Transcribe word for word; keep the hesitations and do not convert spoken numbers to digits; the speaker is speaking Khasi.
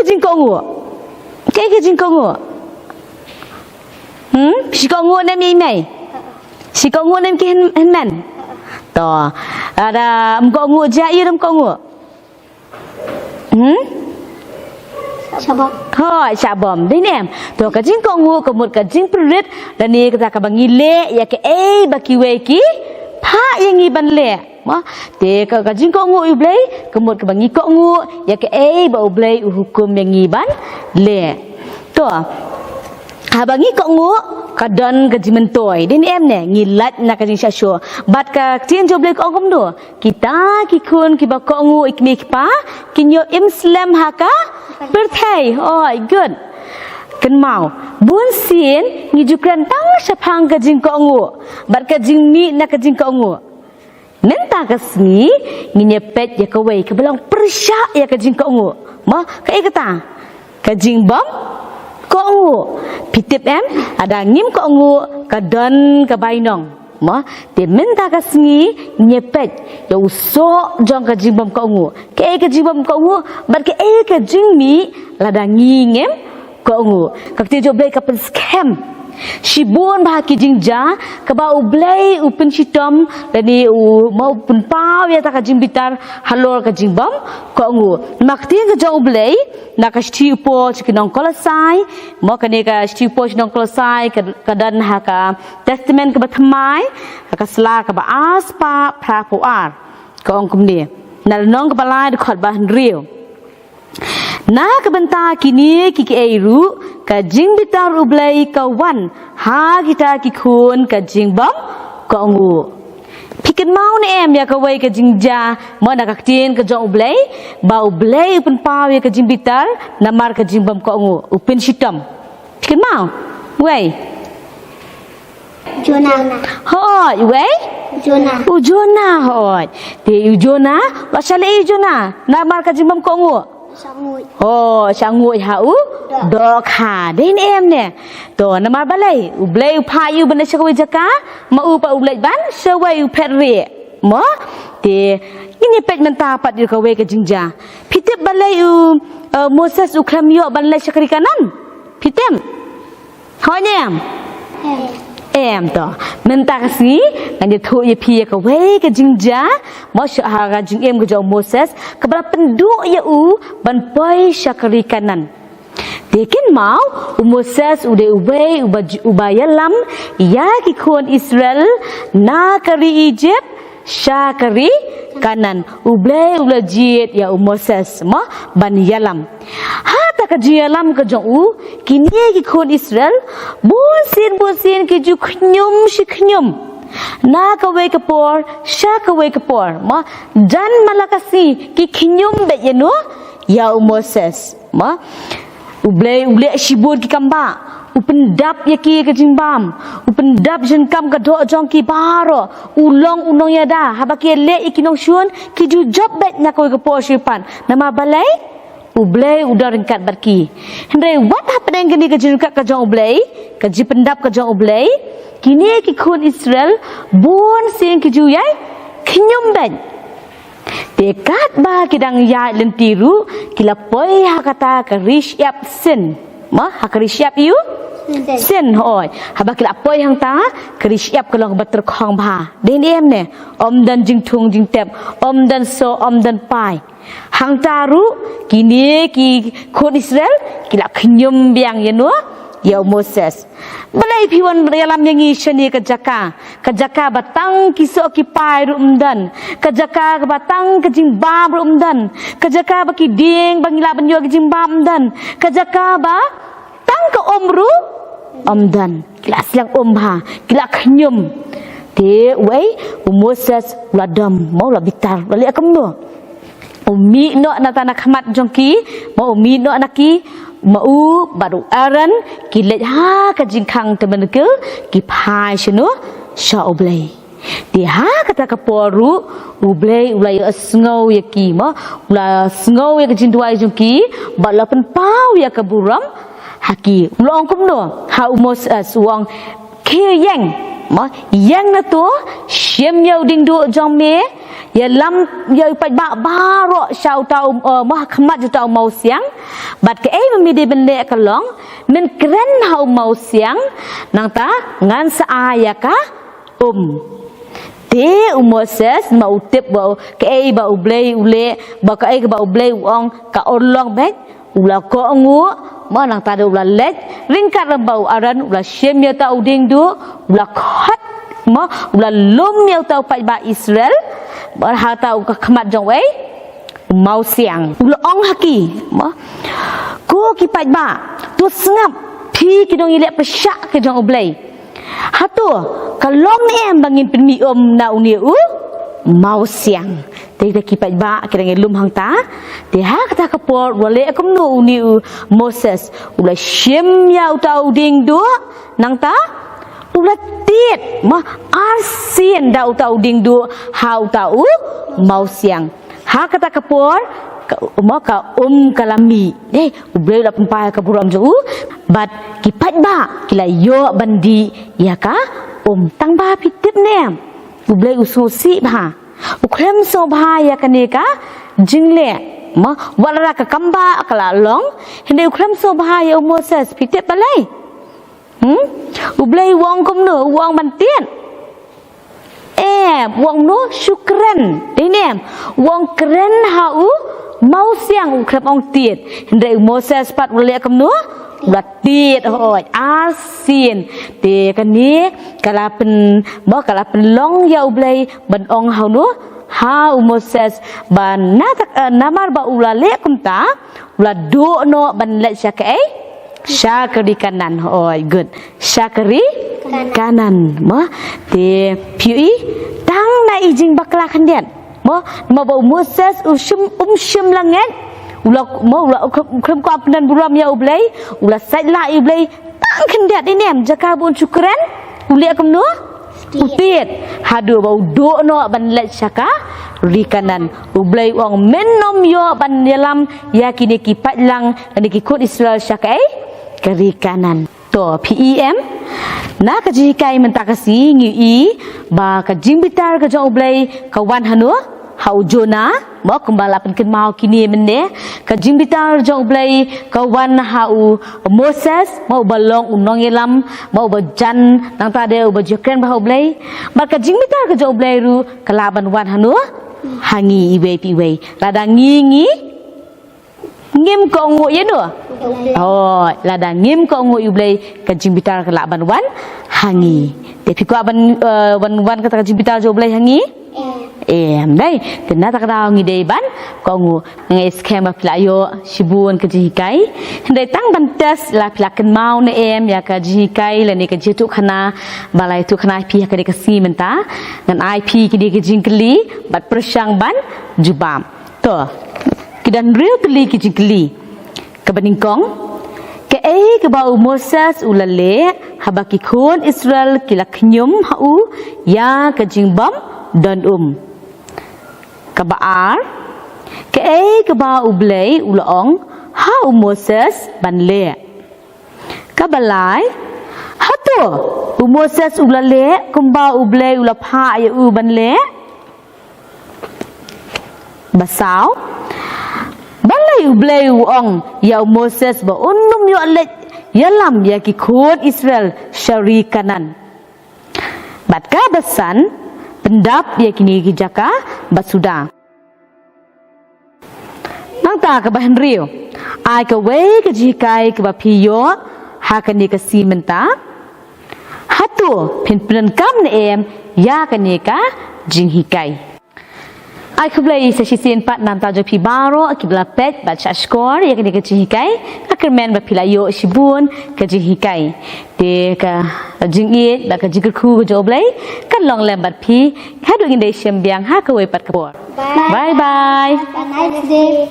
Ka jingkohnguh. Kaei ka jingkohnguh? Hmm? Shi kohnguh ne em i mei? Shi kohnguh ne em ki hyn-, hynmen? To. Lada ym kohnguh jia i ruh ym kohnguh. Hmm? Shabam. Hooid, shabam. Dei ne em. To ka jingkohnguh ka mut ka jingpynrit lane kata kaba ngi leh ïa kaei ba kiwei ki phah ïa ngi ban leh. Mo, te ka, ka jingkohnguh U Blei ka mut kaba ngi kohnguh ïa kaei ba U Blei u hukum ïa ngi ban leh. To. Haba ngi kohnguh ka don ka jingmyntoi. Dei ne em ne ngi lait na ka jingshah shuh. Bad ka ktien jong U Blei ka ong kumno? Kita ki khun kiba kohnguh ïa ki kmie ki kpa kin ïoh im slem ha ka pyrthei. Oh, good. Kynmaw. Bun sien ngi ju kren tang shaphang ka jingkohnguh bad ka jingmih na ka jingkohnguh. Mynta ka sngi ngin ïa peit ïa kawei kaba long pyrshah ïa ka jingkohnguh. Mo, kaei kata? Ka jingbym kohnguh. Phi tip em, lada ngim kohnguh ka don ka bainong. Mo, te mynta ka sngi ngin ïa peit ïa u soh jong ka jingbym kohnguh. Kaei ka jingbym kohnguh bad kaei ka jingmih lada ngi ngim kohnguh. Ka ktien jong U Blei ka pynskhem. Shibun bha ki jingjia kaba U Blei u pynshitom lane u, mo, u pynpaw ïa kata ka jingbitar halor ka jingbym kohnguh. Namar ka ktien ka jong U Blei na ka shithi u Paul sha ki nong Kolosai, mo, kane ka shithi u Paul sha ki nong Kolosai ka, ka don ha ka Testament kaba thymmai, ha ka sla kaba ar spah phra phew ar. Ka ong kumne. Na lynnong kaba lai dkhot ba hynriew. Na ka bynta kine kiei kiei ruh ka jingbitar U Blei ka wan ha kita ki khun ka jingbym kohnguh. Phi kynmaw ne em ïa kawei ka jingjia, mo, na ka ktien ka jong U Blei, ba U Blei u pynpaw ïa ka jingbitar namar ka jingbym kohnguh, u pynshitom. Phi kynmaw? Wei. Jonah. Hooid, wei? Jonah. U Jonah, hooid. Te u Jonah, wat shah leh ei u Jonah namar ka jingbym kohnguh? Shah nguid. Oh, shah nguid ha u dohkha. Dei ne em ne. To, namar balei? U Blei u phah ïa u ban leit sha kawei jaka, ma u pat u leit ban sha wei, u phet rieh. Mo? Te ngin ïa peit mynta pat ïa kawei ka jingjia. Phi tip balei u, eh, Moses u khlem ïoh ban leit sha ka ri Kanaan? Phi tip? Hooid ne em? Em. Em to. Mynta ka sngi ngan ïathuh ïa phi ïa kawei ka jingjia, mo, shaphang ka jingim ka jong u Moses, kaba la pynduh ïa u ban poi sha ka ri Kanaan. Te kynmaw, u Moses u dei uwei uba, uba ïalam ïa ki khun Israel na ka ri Egypt sha ka ri Kanaan. U Blei u la jied ïa u Moses, mo, ban ïalam. Ha kata ka jingïalam ka jong u, kine ki khun Israel, bun sien bun sien ki ju khñium shi khñium. Na kawei ka por sha kawei ka por, mo, jan man la ka sngi ki khñium beit ïano? Ïa u Moses. Mo, U Blei u leh shibun ki kam bah. U pyndap ïa ki ka jingbam. U pyndap jingkam ka doh jong ki baroh. U long u nongïada. Haba ki leh ïa ki nongshun, ki ju jop beit na kawei ka por shuh pat. Namar balei? U Blei u don ryngkat bad ki. Hynrei wat hapdeng kane ka jingryngkat ka jong U Blei, ka jingpyndap ka jong U Blei, kine ki khun Israel bun sien ki ju ïai khñium beit. Te katba ki dang ïaid lynti ruh, ki la poi ha kata ka ri shyiap Sin. Mo, ha ka ri shyiap ïa u? Sin. Sin, hooid. Haba ki la poi hangta, ka ri shyiap ka long kaba tyrkhong bha. Dei ne em ne? Ym don jingthung jingtep, ym don soh, ym don pai. Hangta ruh, kine ki khun Israel, ki la khñium biang ïano? Ïa u Moses. Balei phi wan ïalam ïa ngi shane ka jaka? Ka jaka ba tang ki soh ki pai ruh ym don. Ka jaka ba tang ka jingbam ruh ym don. Ka jaka ba ki dieng ba ngi lah ban ïoh ka jingbam ym don. Ka jaka ba tang ka um ruh ym don. Ki la sliang um bha. Ki la khñium. Te uei, u Moses u la dom, mo, u la bitar, u la leh kumno? U mih noh na ta na khmat jong ki, mo, u mih noh na ki, ma u bad u Aaron, ki leit ha ka jingkhang tabernacle, ki phai shano? Sha U Blei. Te ha kata ka por ruh, U Blei u la ïohsngew ïa ki, mo, u la sngew ïa ka jingduwai jong ki, bad u la pynpaw ïa ka burom ha ki. U la ong kumno ha u Moses, u ong, khie ïeng, mo, ïeng na to, shim ïa u diengduh jong me, Ïalam ïa u paidbah baroh sha uta u, eh, mo ha khmat uta u mawsiang. Bad kaei ba me dei ban leh ka long, men kren ha u mawsiang, nangta ngan sa ai ïa ka um. Te u Moses ma u tip ba u, kaei ba U Blei u leh, ba kaei ba U Blei u ong ka urlong beit, u la kohnguh, mo nangta de u la leit, ryngkat lem bad u Aaron, u la shim ïa uta u diengduh, u la khot, mo, u la lum ïa uta u paidbah Israel, bad ha uta u ka khmat jong uei, u mawsiang. U la ong ha ki, mo, ko ki paidbah, to sngap, phi ki nongïaleh pyrshah ki jong U Blei. Hato ka long ne em ba ngin pynmih um na une u mawsiang? Te da ki paidbah ki dang ïalum hangta. Te ha kata ka por u la leh kumno une u Moses? U la shim ïa uta u diengduh, nangta u la tied, mo, arsien da uta u diengduh ha uta u mawsiang. Ha kata ka por, ka, mo, ka um ka la mih. Eh, U Blei u la pynpaw ïa ka burom jong u. Bad ki paidbah ki la ïoh ban dih ïa ka um. Tang ba phi tip ne em, U Blei u sngewsih bha. U khlem sngewbha ïa kane ka jingleh. Mo, wat la ka kam ba ka la long, hynrei u khlem sngewbha ïa u Moses, phi tip balei? Hmm? U Blei u ong kumno, u ong ban tied? Em, u ong kumno, shu kren. Dei ne em, u ong kren ha u mawsiang, u khlem ong tied. Hynrei u Moses pat u la leh kumno, u la tied, hooid, arsien. Te kane ka la pyn, mo, ka la pynlong ïa U Blei ban ong ha uno, ha u Moses, ba na tak, eh, namar ba u la leh kumta, u la duh noh ban leit sha kaei? Sha ka ri Kanaan. Hooid, good. Sha ka ri Kanaan. Kanaan, mo. Te phi ïohi, tang na i jingbakla khyndiat, mo, mo, ba u Moses u shym, um shym la ngeit. U la, mo, u la, u khlem, u khlem kwah pyndonburom ïa U Blei, u la sait lah ïa U Blei. Tang khyndiat, dei ne em, jaka ba un shu kren, u leh kumno? U tied. Haduh ba u duh noh ban leit sha ka ri Kanaan. U Blei u ong men ym ïoh ban ïalam ïa kine ki paidlang, kine ki khun Israel sha kaei? Ka ri Kanaan. To, phi i em, na ka jinghikai mynta ka sngi ngi i ba ka jingbitar ka jong U Blei ka wan hano? Ha u Jonah, mo, kumba la pynkynmaw kine mynne. Ka jingbitar jong U Blei ka wan ha u Moses, mo, uba long u nongïalam, mo, uba jan, nangta de uba ju kren bha ha U Blei. Bad ka jingbitar ka jong U Blei ruh ka lah ban wan hano? Ha ngi iwei pa iwei. Lada ngi, ngi ngim kohnguh ïa uno. Oh, lada ngim kohnguh ïa U Blei, ka jingbitar ka lah ban wan ha ngi. Te phi kwah ban, eh, wan, wan kata ka jingbitar jong U Blei ha ngi? Em, dei. Te na kata ka daw ngi dei ban kohnguh. Nga ngeit skhem ba phi la ïoh shibun ka jinghikai. Hynrei tang ban test la phi la kynmaw ne em ïa ka jinghikai lane ka jingïathuhkhana ba la ïathuhkhana ïa phi ha kane ka sngi mynta. Ngan ai phi kine ki jingkylli bad pyrshang ban jubab. To, ki don hynriew tylli ki jingkylli. Kaba nyngkong, kaei kaba u Moses u la leh haba ki khun Israel ki la khñium ha u ïa ka jingbym don um? Kaba ar, kaei kaba U Blei u la ong ha u Moses ban leh? Kaba lai, hato u Moses u la leh kumba U Blei u la phah ïa u ban leh? Ba saw, balei U Blei u ong ïa u Moses ba un ym ïoh leit ïalam ïa ki khun Israel sha ri Kanaan? Bad kaba san, pyndap ïa kine ki jaka ba suda. Nangta kaba hynriew, ai kawei ka jinghikai kaba phi ïoh ha kane ka sngi mynta. Hato phin pyndonkam ne em ïa kane ka jinghikai? Ai khublei sa shisien pat na ka bynta jong phi baroh kiba la peit bad shah shkor ïa kane ka jinghikai. Nga kyrmen ba phi la ïoh shibun ka jinghikai. Te ka jingïeit bad ka jingkyrkhu ka jong U Blei kan long lem bad phi haduh ngin da ïashem biang ha kawei pat ka por. Bye bye. Have a nice day.